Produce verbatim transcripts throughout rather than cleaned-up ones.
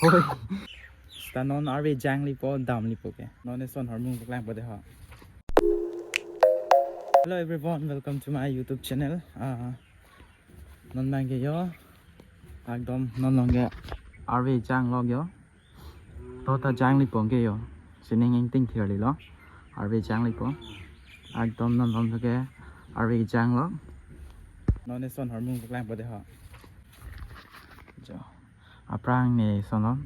Oi. Seta non arve jangli po, damli po ke. Non eson hormung paklang po de ho. Hello everyone, welcome to my YouTube channel. Uh, non abang ke yo, ekdom non along ke arve janglok yo. To ta jangli po ke yo. Sining ingting thir lilo. Arve jangli po. Ekdom non along ke arve janglok. Non eson hormung paklang po de ho. Jo. Aphrang ne eson lo.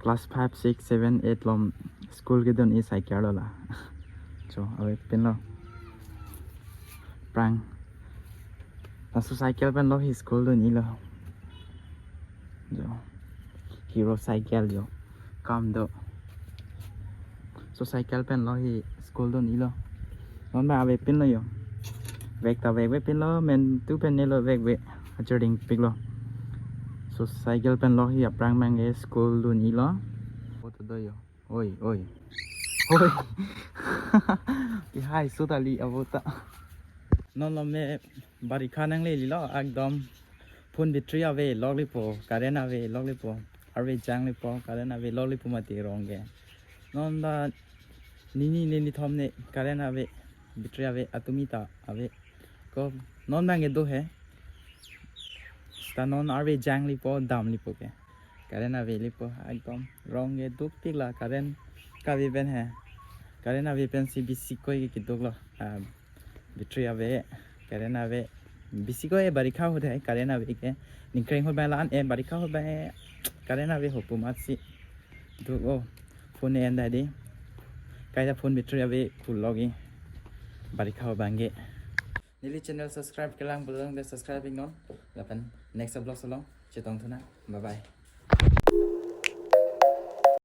Class five, six, seven, eight along school kedun-i cycle lo la. Jo, avepinlo. Aphrang. Laso cycle pen lo hi school dun-ilo. Jo. Hero cycle jo. Kam do. Laso cycle pen lo hi school dun-ilo. Non abang avepinlo yo. Vek ta vekvepinlo, men tu pen nelo vekve. Acharding piklo. Laso cycle pen lo hi aphrang abang ke school dun-ilo. Avo ta do yo. Oi, oi. Oi. Ihai so tali avo ta. Non along me barikha nanglelilo, ekdom phone battery ave lokli po, current ave lokli po, arve jangli po, current ave lokli po mati rong ke. Non ta nini nini thom ne current ave, battery ave, atumi ta ave. Ko non abang ke do he. Seta non arve jangli po, damli po ke. Current aveli po, ekdom rong ke dukpik la, current kave pen he. Current ave pensi bisi koi ke keduk lo. Ah, battery ave, current ave. Bisi koi barikha ahut he current ave ke. Ningkreng ahut abang la-an e, barikha ahut abang e current ave ho pu amatsi. Duk o, phone en dai di. Kaita phone battery ave full login. Barikha ahut abang ke. Neli channel subscribe kelang belum de subscribe iknon. Lapen next vlog along chetongthu nang. Bye bye.